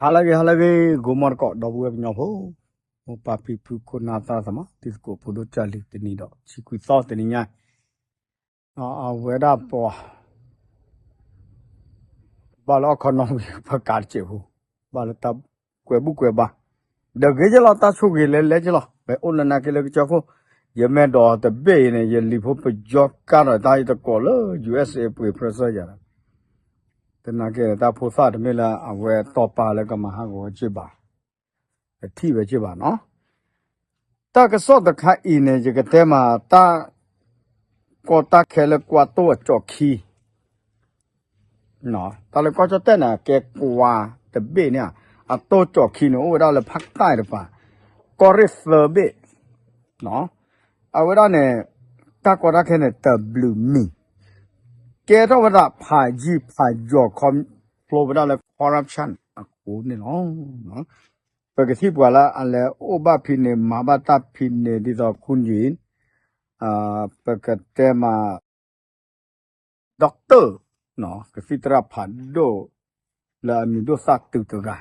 ဟါလၢအဂ့ၤ ဟါလၢအဂ့ၤ ဂိၤမီၢ်တကိး ဒီပုၢ်ဝဲၢ်ကညီဖိ, မိၢ်ပၢ်ဖံဖု ခိၣ်နၢ်သရၣ်သမါ တံၤသကိးဖိဒိၣ်ကၢ်လံၤ တနံၤဒီး ဆံခွံသီတနံၤညါ, အဝဲဒၣ်ပှၤ ဘၣ်လၢ economy ပကးတစဲးဖိ, ဘၣ်လၢတၢ်ကွဲးဘူၣ်ကွဲးဘါ, ဒီးဂ့ၤက့လီၤ တၢ်ဆိၣ်ဂ့ၤလဲၤလဲၤက့လီၤ. ပအိၣ်လၢနာ်က့လၢကစၢၢ်ခိၣ်, ယမ့ၢ်ဒိးတဘ့ၣ်အံၤန့ၣ် ယလံၤဖိပယီၤကါဒီးတၢ်အံၤတကိးလၢ ယူၢ်အ့းအ့း ပှ့ၤ president ယၤဒီး သနာ်က့န့ၣ် တၢ်ဖိသၣ်တမ့ၢ်လၢအဝဲတီၢ်ပာ်လၢကမၤဟးဂီၤဝဲက့ဘၣ်, ကထံၣ်ဝဲက့ဘၣ်နီၤ. တၢ်ကစီၣ်တခါအံၤန့ၣ် ယကတဲမး တၢ် ကီၢ်တၢ်ခဲလၢကွၢ်တိၢ်အကၠီၣ်ခံ တၢ်လၢကီၢ်ကၠီၣ်တဲၣ်န့ၣ် ကဲကွၢ်တဘ့ၣ်န့ၣ်, အတိၢ်ကၠီၣ်ခံန့ၣ် အိၣ်ဝဲဒၣ်လၢဖးတၢ်တပၤ, ကီၢ်ရ့ၣ်သၢဘ့ၣ်, အဝဲဒၣ်န့ၣ် တၢ်ကီတၢ်ခဲန့ၣ် တဘျုးမံၤ, ကဲထီၣ်ဝဲဒၣ်ဖးယံာ်ဖးယီၤခီဖျိဝဲဒၣ်လၢ corruption အဃိန့ၣ်လီၤ. ပကထံၣ်ပှၤလၢအလဲၤအိၣ်ဘၣ်ဖံးန့ၣ် မၤဘၣ်တၢ်ဖံးန့ၣ် ဒ်သိးခူယံၤ ပကတဲမး doctor ကသံၣ်သရၣ်ဖးဒိၣ် လၢအမံၤဒိၣ်သၣ်တုၤတဂၤ,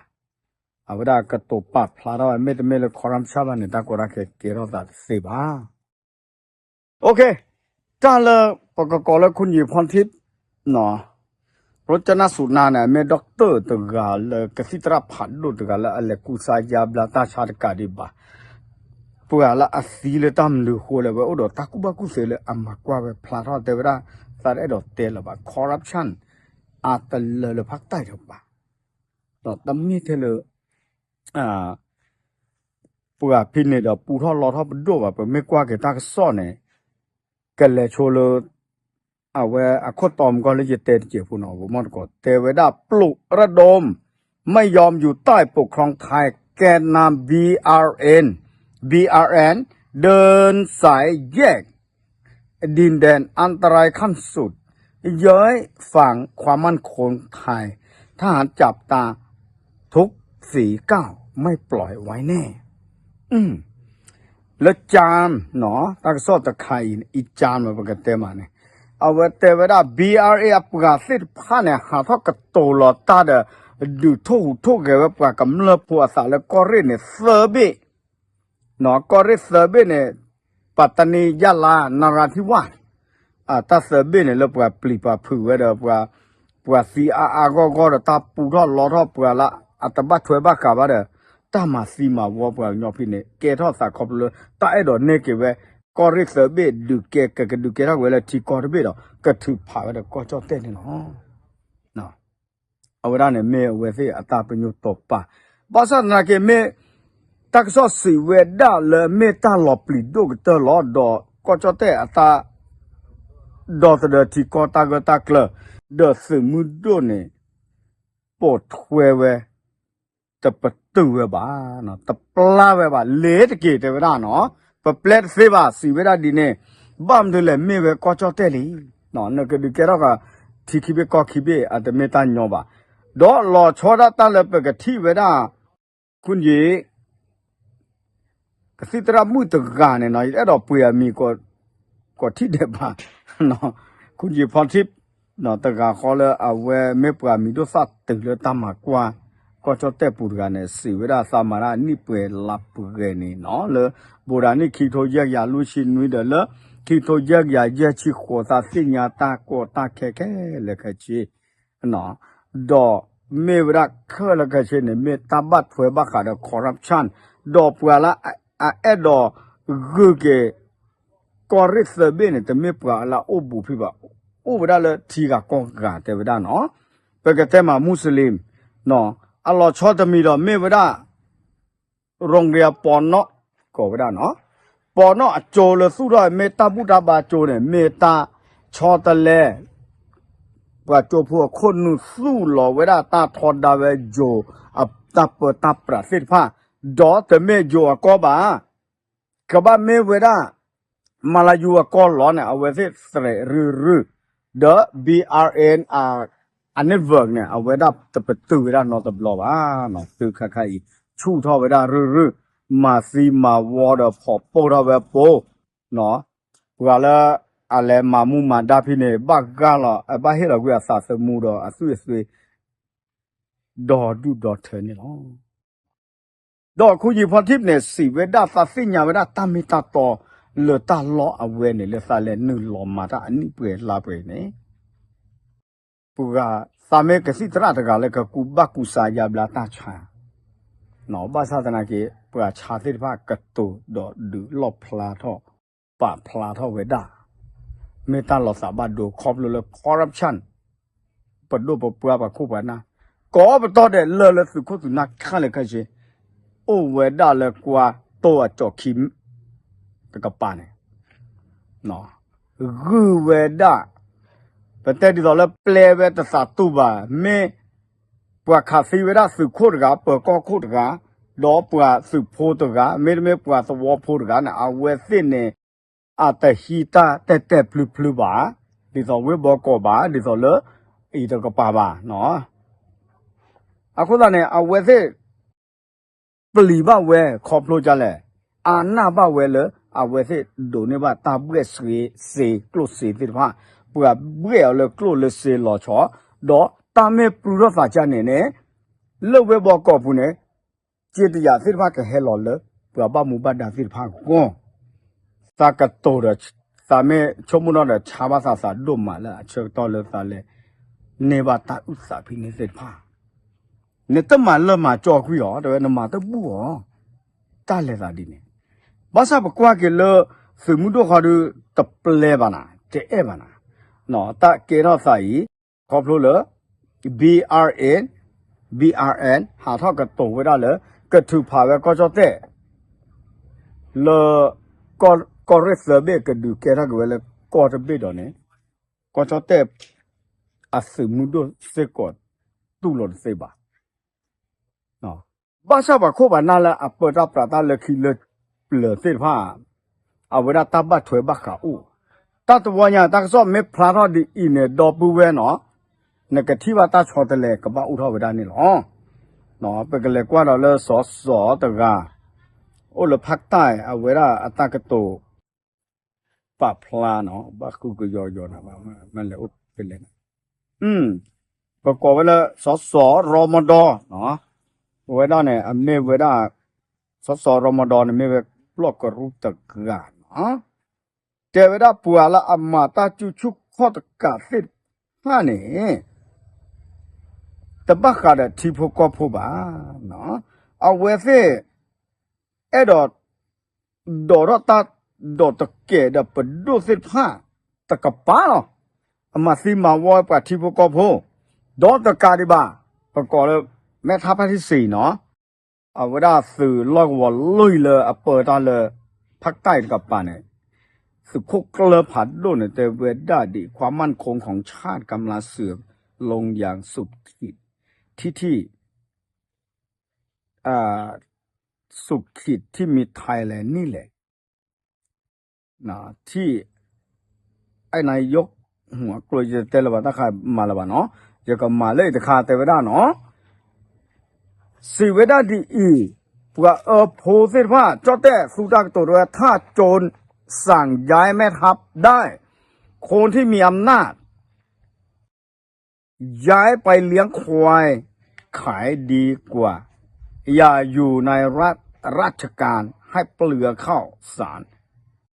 အဝဲဒၣ်ကတိၤပာ်ဖျါထီၣ်ဝဲ မ့တမ့ၢ်လၢ corruption ဘၣ်န့ၣ် တၢ်ကီတၢ်ခဲကဲထီၣ်သးတသ့ဘၣ်. တၢ်လၢပကကိးလၢ ခူယံၤဖီထံး ရိကနၣ်စူၤနါန့ၣ် အမ့ၢ် doctor တဂၤလၢ ကသံၣ်သရၣ်ဖးဒိၣ်တဂၤလၢအလဲၤကူစါယါဘျါတၢ်ဆါတကးဒံးဘၣ်, ပှၤလၢအသံလၢတၢ်မနုၤအဃိလဲၣ် ဝဲအိၣ်ဒီးတၢ်ကူၣ်ဘၣ်ကူၣ်သ့လၢအမၤကွၢ်ဝဲဖျါထီၣ်တဲဝဲဒၣ်, သးတအဲၣ်ဒိးတဲလၢၤဘၣ် corruption အတလၢလၢဖးတၢ်တပၤ, ဒီးတမ့ၢ်ထဲလၢ ပှၤဖံးန့ၢ်ဒီးပူထီၣ်လီထီၣ်ပဒိၣ်ဘၣ်, ပမ့ၢ်ကွၢ်က့ၤတၢ်ကစီၣ်န့ၣ် ကလဲၤဆိလၢ အဝဲအခိၣ်တီမူကီၢ်လၢယတဲတစဲးဖိနီၤ, ပမီၢ်တကိးတဲဝဲဒၣ် ပျို့ရဒိုမ် ไม่ยอมอยู่ใต้ปกครองไทย แกนนำ บีอาร์เอ็น บีอาร์เอ็น เดินสายแยก ดินแดนอันตรายขั้นสุด เย้ยฝั่งความมั่นคงไทย ทหารจับตาทุกฝีก้าว ไม่ปล่อยไว้แน่ လၢကၠၢၣ်နီၤ တၢ်ကစီၣ်တခါအံၤ အံၤကၠၢၣ်မ့ၢ်ပကတဲမးန့ၣ်, အဝဲတဲဝဲဒၣ် ဘီအါအ့ အပှၤသ့ၣ်တဖၣ်န့ၣ် ဟးထီၣ်ကတိၤလီၤတၢ်ဒီး ဒုးထိၣ်ဟူးထိၣ်ဂဲၤဝဲပှၤကမျၢၢ်ဖိအသးလၢကီၢ်ရ့ၣ်န့ၣ် သၢဘ့ၣ် ကီၢ်ရ့ၣ်သၢဘ့ၣ်န့ၣ် ပၣ်တနံ ယလါ နရၣ်ထံဝၣ်, တၢ်သၢဘ့ၣ်န့ၣ် လၢပှၤပျံၤပှၤဖုးဝဲဒီး ပှၤသံအါအါဂီၢ်ဂီၢ်ဒီး တၢ်ပူထီၣ်လီထီၣ်ပှၤလၢအတဘၣ်ထွဲဘၣ်ဃးဘၣ်ဒီး တၢ်မၤသံမၤဝီပှၤကညီဖဲန့ၣ် ကဲထီၣ်သးခီဖျိလၢ တၢ်အဲၣ်ဒိးန့ၢ်က့ၤဝဲ ကီၢ်ရ့ၣ်သၢဘ့ၣ် ဒုးကဲ ကကဒုးကဲထီၣ်ဝဲလၢထံကီၢ်တဘ့ၣ်ဒီး ကထုးဖးဝဲဒီးကီၢ်ကၠီၣ်တဲၣ်န့ၣ်လီၤ. အဝဲဒၣ်န့ၣ်မ့ၢ်အဝဲသ့ၣ်အတၢ်ပညိၣ်တီာ်ပာ်, ဘၣ်ဆၣ်သနာ်က့မ့ၢ် တၢ်ကစီၣ်စံးဝဲဒၣ်လၢမ့ၢ်တၢ်လီၤပျံၤဒိၣ်ကတၢၢ်လီၤ ဒီးကီၢ်ကၠီၣ်တဲၣ်အတၢ် ဒီသဒၢထံကီၢ်တၢ်ဂၢၢ်တၢ်ကျၢၤ ဒီးသုးမုၢ်ဒိၣ်န့ၣ် ပိာ်ထွဲဝဲ တပတုာ်ဝဲဘၣ်, တပျၢ်ဝဲဘၣ် လဲၤတက့ၤတဲဝဲဒၣ်နီၤ, ပပျဲတသ့ဘၣ် စံးဝဲဒၣ်ဒ်န့ၣ်, ဘၣ်မနုၤလဲၣ် မ့ၢ်ဝဲကီၢ်ကၠီၣ်တဲၣ်လံ, နကဒုးကဲထီၣ်က ထံခံဘ့ၣ်ကီၢ်ခံဘ့ၣ် အတမ့ၢ်တၢ်ညီဘၣ်, ဒီးလီၤဆီဒၣ်တၢ်လၢပကထံၣ်ဝဲဒၣ် ခူယ့ၣ် ကသံၣ်သရၣ်မုၣ်တဂၤန့ၣ်နီၤ ယအဲၣ်ဒိးပှ့ၤအမံၤ ကိးထံၣ်ဒဲးဘၣ်, ခူယ့ၣ်ဖီထံး တဂၤဃီလၢအဝဲမ့ၢ်ပှၤမံၤဒိၣ်သၣ်တုၤလၢတၢ်မၤကွၢ် ကီၢ်ကၠီၣ်တဲၣ်ပူၤတဂၤန့ၣ် စံးဝဲဒၣ်သးမၤတၢ်အနံၣ်ပှဲၤလါပှဲၤန့ၣ်နီၤ လၢ ဘိးဒၣ်နံၣ်ခံကထိယဲၢ်ကယၤလွံၢ်ဆံနွံဒီးလၢ ခံကထိယဲၢ်ကယၤယဲၢ်ဆံဃိးသးသ့ၣ်ညါတၢ်ကီတၢ်ခဲခဲလၢာ်ခဲဆ့ ဒီးမ့ၢ်ဝဲဒၣ်ခဲလၢာ်ခဲဆ့န့ၣ် မ့ၢ်တၢ်ဘၣ်ထွဲဘၣ်ဃးဒီး corruption ဒီးပှၤလၢအအဲၣ်ဒိးဂုာ်က့ၤ ကီၢ်ရ့ၣ်သၢဘ့ၣ်န့ၣ် တမ့ၢ်ပှၤလၢအအိၣ်ဘူးဖံးဘၣ်, အိၣ်ဝဲဒၣ်လၢထံဂၤကီၢ်ဂၤတဲဝဲဒၣ်နီၤ, ပကတဲမး Muslim အလီၤဆီတမံၤဒီးမ့ၢ်ဝဲဒၣ် ရိၣ်ကရံယၤပီၤနီၣ် ကိးဝဲဒၣ်နီၤ, ပီၤနီၣ်အကၠိလၢသူၣ်ထီၣ်မ့ၢ်တၢ်ဘူၣ်တၢ်ဘါကၠိန့ၣ် မ့ၢ်တၢ်ဆီတလဲ ပှၤကၠိဖိအခိၣ်နူာ်သူၣ်လီၤဝဲဒၣ်တၢ်ထီဒါဝဲယိၤ တၢ်ပၢတၢ်ပြးသ့ၣ်တဖၣ်, ဒီးတမ့ၢ်ယိၤအကီၢ်ဘၣ် ကဘၣ်မ့ၢ်ဝဲဒၣ် မၤလၤယူၤအကီၢ်လီၤန့ၣ် အဝဲသ့ၣ်သရဲးရုၢ်ရုၢ်, ဒီး BRN အ network န့ၣ် အဝဲဒၣ်တပတုာ်ဝဲဒၣ်နီတဘျီဘၣ်, သုခါခါအံၤ ဆူၣ်ထီၣ်ဝဲဒၣ်ရုၢ်ရုၢ်, မၤသံမၤဝီဒီးဖီၣ်ပိၢ်ထီၣ်ဝဲပိ, ပှၤလၢအလဲၤမၤမူမၤဒါဖဲန့ၣ် ဘၣ်ဂၢ်လီၤ ဘၣ်ဟ့ၣ်လီၤကွံာ်အသးသမူဒီးအသွံၣ်အသွ့ ဒီဒူၣ်ဒီထၢန့ၣ်လီၤ. ဒီးခိယံၤဖီထံးန့ၣ် စံးဝဲဒၣ်သးသ့ၣ်ညါဝဲဒၣ်တၢ်မ့ၢ်တၢ်တီ လၢတၢ်လီၢ်အဝဲန့ၣ် လၢသးလဲၤနုာ်လီၤမၤတၢ်အနံၣ်ပှဲၤလါပှဲၤန့ၣ် ပှၤသးမ့ၢ်ကသံၣ်သရၣ်တဂၤလၢကကူဘၣ်ကူစါယါဘျါတၢ်ဆါ, ဘၣ်ဆၣ်သနာ်က့ ပှၤဆါသ့ၣ်တဖၣ်ကတိၤဒီးဒုးလီၣ်ဖျါထီၣ် ပာ်ဖျါထီၣ်ဝဲဒၣ် မ့ၢ်တၢ်လီၤသးဘၣ်ဒိခီဖျိလၢ corruption ပဒိၣ်ပပှၢ်ပှၤခိၣ်ပှၤနၢ် ကိးပတီၢ်ဒဲးလၢလၢသုးခိၣ်သုးနၢ်ခဲလၢာ်ခဲဆ့ အိၣ်ဝဲဒၣ်လၢကွၢ်တိၢ်အကၠီၣ်ခံ တကပၤန့ၣ် ဂုာ်ဝဲဒၣ် ပတဲဒ်သိးလၢပျဲဝဲတသးတူၢ်ဘၣ် မ့ၢ်ပှၤခးသံဝဲဒၣ်သုးခိၣ်တဂၤ ပၢၤကီၢ်ခိၣ်တဂၤ ဒီးပှၤသုးဖိတဂၤ မ့တမ့ၢ်ပှၤသဝီဖိတဂၤန့ၣ် အဝဲသ့ၣ်န့ၣ် အတဟံးတၢ်တဲာ်တဲာ်ဖျုးဖျုးဘၣ် ဒ်သိးဝ့ၢ်ဘီကီးဘၣ် ဒ်သိးလၢ အံၤတကပၤဘၣ်နီၤ အဃိသတးန့ၣ် အဝဲသ့ၣ် ပျံၤဘၣ်ဝဲခီဖျိဒ်လဲၣ်, အနၢ်ဘၣ်ဝဲလၢ အဝဲသ့ၣ်ဒိးန့ၢ်ဘၣ်တၢ်ဘှဲၣ်စ့စ့ကျိၣ်စ့သ့ၣ်တဖၣ်, ပှၤဘှဲၣ်အီၤလၢကျိၣ်လၢစ့လီၤဆီ, ဒီးတၢ်မ့ၢ်ပျုၢ်ထီၣ်သးဒ်န့ၣ်န့ၣ် လၢဝ့ၢ်ဘီကီးပူၤန့ၣ် စ့တယာ်သ့ၣ်တဖၣ်ကဟဲလီၤလၢ ပှၤဘၣ်မူဘၣ်ဒါသ့ၣ်တဖၣ်အဂီၢ်, သးကတိၤဒီး သးမ့ၢ်ဆိကမိၣ်ထီၣ်ဒီးဆါဘၣ်သးသးဒိၣ်မးလၢအဆၢကတီၢ်လၢသးလဲၤ န့ၢ်ဘၣ်တၢ်အုၣ်သးဖဲန့ၣ်သ့ၣ်တဖၣ် နတမၤလၢမၤကၠီကွံာ်အီၤ တဲဝဲနမၤတဘူၣ်အီၤ, တၢ်လဲၤသးဒ်န့ၣ်, ဘၣ်ဆၣ်ပကွၢ်က့ၤလၢ သုးမုၢ်ဒိၣ်ဃီဒု တပျဲဘၣ်နၤ တအဲၣ်ဘၣ်နၤ, တၢ်ကဲထီၣ်သးအံၤ ခီဖျိလၢ BRN BRN ဟးထီၣ်ကတိၤဝဲဒၣ်လၢ ကထုးဖးဝဲကီၢ်ကၠီၣ်တဲၣ် လၢ ကီၢ်ရ့ၣ်သၢဘ့ၣ်ကဒုးကဲထီၣ်က့ၤဝဲလၢကီၢ်တဘ့ၣ်ဒီးန့ၣ်, ကီၢ်ကၠီၣ်တဲၣ် အသုးမုၢ်ဒိၣ်စ့ၢ်ကီး တူၢ်လိာ်တသ့ဘၣ်. ဘၣ်ဆၣ်ပှၤခိၣ်ပှၤနၢ်လၢအပၢတၢ်ပြးတၢ်လၢခံလၢပျၢၤသ့ၣ်တဖၣ် အဝဲဒၣ်တၢ်ဘၣ်ထွဲဘၣ်ဃးအိၣ်, တၢ်တဝီညါတၢ်ကစီၣ်မ့ၢ်ဖျါထီၣ်ဒ်အံၤန့ၣ် ဒီပုၢ်ဝဲၢ်နီၤ, နကထံၣ်ဘၣ်တၢ်ဆီတလဲကဘၣ်အိၣ်ထီၣ်ဝဲဒၣ်န့ၣ်လီၤ. ပကလဲၤကွၢ်ဒီးလၢစီၤစီၤတဂၤ အိၣ်လၢဖးတၢ်အဝဲဒၣ်အတၢ်ကတိၤ ပာ်ဖျါနီၤ ဘၣ်ဃုကယီယီနၤ မ့ၢ်လဲၤအိၣ်ဖဲလဲၣ်, ပကိးဝဲလၢ စီၤစီၤရီမဒီ အဝဲဒၣ်န့ၣ် အမ့ၢ်ဝဲဒၣ် စီၤစီၤရီမဒီန့ၣ် မ့ၢ်ဝဲပျီၢ်ကရူၢ်တဂၤနီၤ, တဲဝဲဒၣ်ပှၤလၢအမၤတၢ်စုဆူၣ်ခီၣ်တကးသ့ၣ်တဖၣ်န့ၣ် တဘၣ်ဃးဒီးထံဖိကီၢ်ဖိဘၣ်. အဝဲသ့ၣ် အဲၣ်ဒိး ဒိးထီၣ်တၢ် ဒိးတကဲာ်ဒီးပဒိၣ်သ့ၣ်တဖၣ် တကပၤလီၤ. အမၤသံမၤဝီပှၤထံဖိကီၢ်ဖိ ဒီးတကးဒံးဘၣ် ပကိးလၢ မဲထါဖါတံၢ်စံၤနီၤ, အဝဲဒၣ်သုးလီၢ်ကဝီၤလွံၢ်လၢအပၢတၢ်လၢ ဖးတၢ်တကပၤန့ၣ် သုးခိၣ်ကျၢၢ်ဖးဒိၣ်န့ၣ် တဲဝဲဒၣ်ဒ် ความมั่นคงของชาติกำลังเสื่อมลงอย่างสุดขีด ที่ที่ สุดขีดที่มีไทยและนี่แหละ ที่ ไอ้นายก หัวกลวย ယတဲလၢၤဘၣ်တၢ်ခါမၤလၢၤဘၣ်နီၤ, ယကမၤလၢအံၤတခါတဲဝဲဒၣ်နီၤ, စံးဝဲဒၣ်ဒ်အံၤ, ပှၤအၢဖိသ့ၣ်တဖၣ် ကၠီၣ်တဲၣ်သူတၢ်ကတိၤတဲဝဲ ถ้าโจรสั่งย้ายแม่ทัพได้ คนที่มีอำนาจ ย้ายไปเลี้ยงควายขายดีกว่า อย่าอยู่ในรัฐราชการให้เปลืองข้าวสาร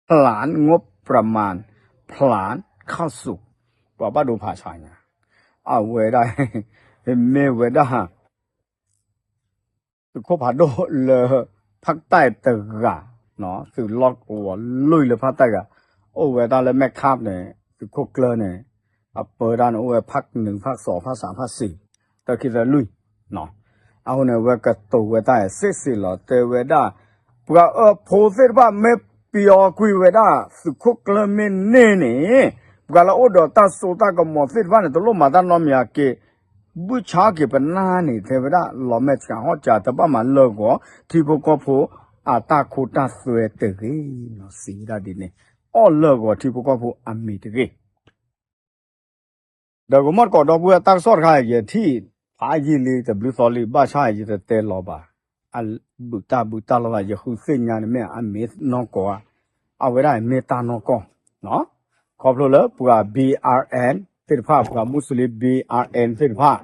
ผลาญงบประมาณ ผลาญข้าวสุก ပှၤဘၣ်ဒိဖးဆါညါ အဝဲဒၣ် မ့ၢ်ဝဲဒၣ် သုးခိၣ်ဖးဒိၣ်လၢ ဖးတၢ်တဂၤ, သုးလီၢ်ကဝီၤလွံၢ်လၢဖးတၢ်တဂၤ, အိၣ်ဝဲဒၣ်လၢမဲၣ်ခၣ်န့ၣ် သုးခိၣ်ကျၢၢ်န့ၣ် အပၢတၢ်န့ၣ် အိၣ်ဝဲဖးနွံ ဖးသီ ဖးသၢ ဖးသီ တၢ်ခံသၢလွံၢ်, အဃိန့ၣ် အဝဲကတိၤဝဲတၢ်စ့ၢ်စ့ၢ်လီၤ တဲဝဲဒၣ် ပှၤအၢဖိသ့ၣ်တဖၣ်မ့ၢ်ပျီကွံာ်ဝဲဒၣ် သုးခိၣ်ကျၢၢ်မ့ၢ်န့ၢ်န့ၣ်, ပှၤလၢအိၣ်ဒီးတၢ်စိတၢ်ကမီၤသ့ၣ်တဖၣ်န့ၣ် တလိၣ်မၤတၢ်နီတမံၤအက့ ဘုၣ်ဆါက့ၤပနၢ်န့ၣ် တဲဝဲဒၣ် လီၤမဲာ်ဆှးဟီၣ်စှၤ တဘၣ်မၤလၢာ်ဂီၤ ထံဖိကီၢ်ဖိအတၢ်ခိတၢ်သွဲတဂ့ၤ, စံးဝဲဒၣ်ဒ်န့ၣ် အီၣ်လၢာ်ဂီၤထံဖိကီၢ်ဖိအမံၤတဂ့ၤ. ဒီးကမီၢ်တကိးဒီပုၢ်ဝဲၢ်တၢ်ကစီၣ်တခါ ယထံၣ်ဖးယံာ်လံ တဘျုးသီလံ ဘၣ်ဆၣ်ယတတဲလီၤဘၣ်, အဘုးတၢ်ဘုးတၢ်လီၤဘၣ် ယဃုသ့ၣ်ညါန့ၣ်မ့ၢ်အမ့ၢ်နီၢ်ကီၢ်, အဝဲဒၣ်မ့ၢ်တၢ်နီၢ်ကီၢ်, ခီဖျိလၢပှၤ BRN သ့ၣ်တဖၣ် ပှၤမူစလ့ BRN သ့ၣ်တဖၣ်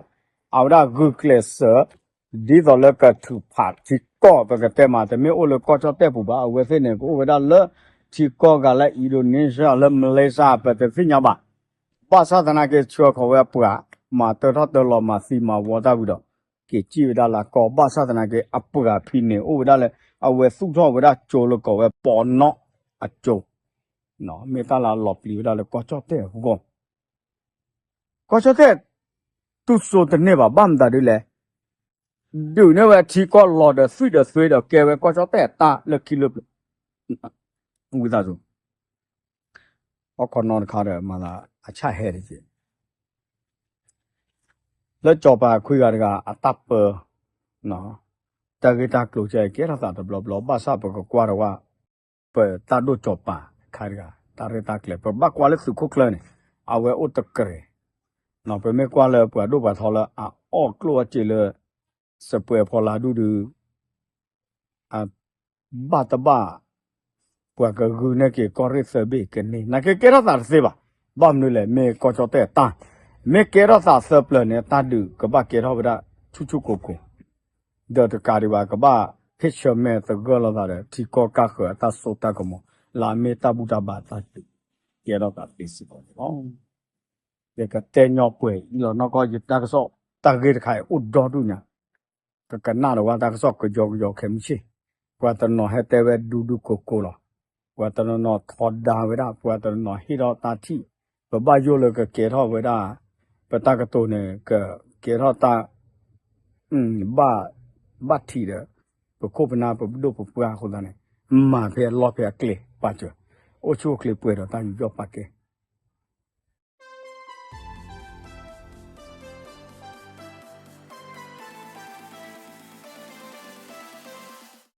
အဝဲဒၣ်ဂုာ်ကျဲးစၢး ဒ်သိးလၢကထုးဖးထံကီၢ် ပကတဲမး တမ့ၢ်အိၣ်လၢကီၢ်ကၠီၣ်တဲၣ်ပူၤဘၣ်, အဝဲသ့ၣ်န့ၣ် ကအိၣ်ဝဲဒၣ်လၢထံကီၢ်ဂၤလၢ Indonesia လၢ Malaysia ပတသ့ၣ်ညါဘၣ်. ဘၣ်ဆၣ်သနာ်က့ ဆှၢဃီၤဝဲအပှၤ မၤတၢထီၣ်တၢလီၤ မၤသံမၤဝီတၢ်ဝံၤဒီး က့ၤစံၣ်ဝဲဒၣ်လၢကီၢ် ဘၣ်ဆၣ်သနာ်က့ အပှၤဖံးန့ၣ်အိၣ်ဝဲဒၣ်လၢ အဝဲသူၣ်ထီၣ်ဝဲဒၣ်ကၠိလၢကိးဝဲပီနီၣ်အကၠိ, မ့ၢ်တၢ်လၢအလီၤပျံၤဝဲဒၣ်လၢကီၢ်ကၠီၣ်တဲၣ်အဂီၢ် ကီၢ်ကၠီၣ်တဲၣ် တူၢ်စိတန့ၢ်ဘၣ် ဘၣ်မတၤဒ်လဲၣ်, ဒုးန့ၢ်ဝဲထံကီၢ်လီၤဒီးသွံၣ်ဒီးသွ့ဒီးကဲဝဲကီၢ်ကၠီၣ်တဲၣ်အတၢ်လၢခံလၢပျၢၤ, ဝံသးစူၤ, ဟီၣ်ခိၣ်နီတခါဒီးမၤသးအဆၣ်ဟဲတက့ၢ်, လၢစီၤပၤခွံဂၤတဂၤအတၢ်ပၢ တၢ်ဂ့ၢ်တၢ်ကျိၤကဲ ကဲထီၣ်သးတဘျီဘျီ ဘၣ်ဆၣ်ပကကွၢ်ဒီးဝဲ ပတၢ်ဒိၣ်စီၤပၤခါတဂၤ တၢ်ရဲၣ်တၢ်ကျဲၤ ပဘၣ်ကွၢ်လၢသုးခိၣ်ကျၢၢ်န့ၣ် အဝဲအိၣ်တကြၢး, ပမ့ၢ်ကွၢ်လၢပှၤဒိၣ်ပှၤထီလၢအအီၣ်ကျိၣ်အီၣ်စ့လၢ စပွဲၤဖီလာ်ဒူၣ်ဒုး အဘၣ်တဘၣ် ပှၤကဂုာ်န့ၢ်က့ၤကီၢ်ရ့ၣ်သၢဘ့ၣ်ကန့ၢ် နာ်က့ကဲထီၣ်သးတသ့ဘၣ်. ဘၣ်မနုၤလဲၣ် မ့ၢ်ကီၢ်ကၠီၣ်တဲၣ်အတၢ်, မ့ၢ်ကဲထီၣ်သးသၢပျၢၤန့ၣ် တၢ်ဒုးကဘၣ်ကဲထီၣ်ဝဲဒၣ်ဆူၣ်ဆူၣ်ကိၢ်ကိၢ်, ဒီးတကးဒံးဘၣ် ကဘၣ်ဟ့ၣ်ဆၢမဲာ်သဂၢၢ်လိာ်သးဒီး ထံကီၢ်ကၢ်ဃၢၤအတၢ်စိတၢ်ကမီၤ လၢအမ့ၢ်တၢ်ဘူၣ်တၢ်ဘါတၢ်ဒုး ကဲထီၣ်သးသ့စ့ၢ်ကီးန့ၣ်လီၤ. ယကတဲညီပှဲၤအံၤလီၤ နီၢ်ကီၢ်ယတၢ်ကစီၣ် တၢ်ဂ့ၢ်တခါအံၤအိၣ်ဒီဒူၣ်ညါ ကကနၣ်ဒီးဝဲတၢ်ကစီၣ်ကယီကယီခဲမုၢ်ဆ့ၣ်, ပှၤတနီၤဟဲတဲဝဲဒူဒူကိၢ်ကိၢ်လီၤ, ပှၤတနီၤနီၤထီဒါဝဲဒၣ်, ပှၤတနီၤနီၤဟ့ၣ်ထီၣ်တၢ်ထံၣ်, ပဘၣ်ယိၣ်လၢကကဲထီၣ်ဝဲဒၣ်, ပတၢ်ကတိၤန့ၣ် ကကဲထီၣ်တၢ် ဘၣ်, ဘၣ်ထံးဒီး ပခိၣ်ပနၢ်ပဒိၣ်ပပှၢ်အဃိသတးန့ၣ်, မၤဖဲအလီၢ်ဖဲအကျဲပာ်စၢၤ, အိၣ်ဆူၣ်အိၣ်ချ့ပှဲၤဒီးတၢ်ယူးယီၣ်ပာ်ကဲ,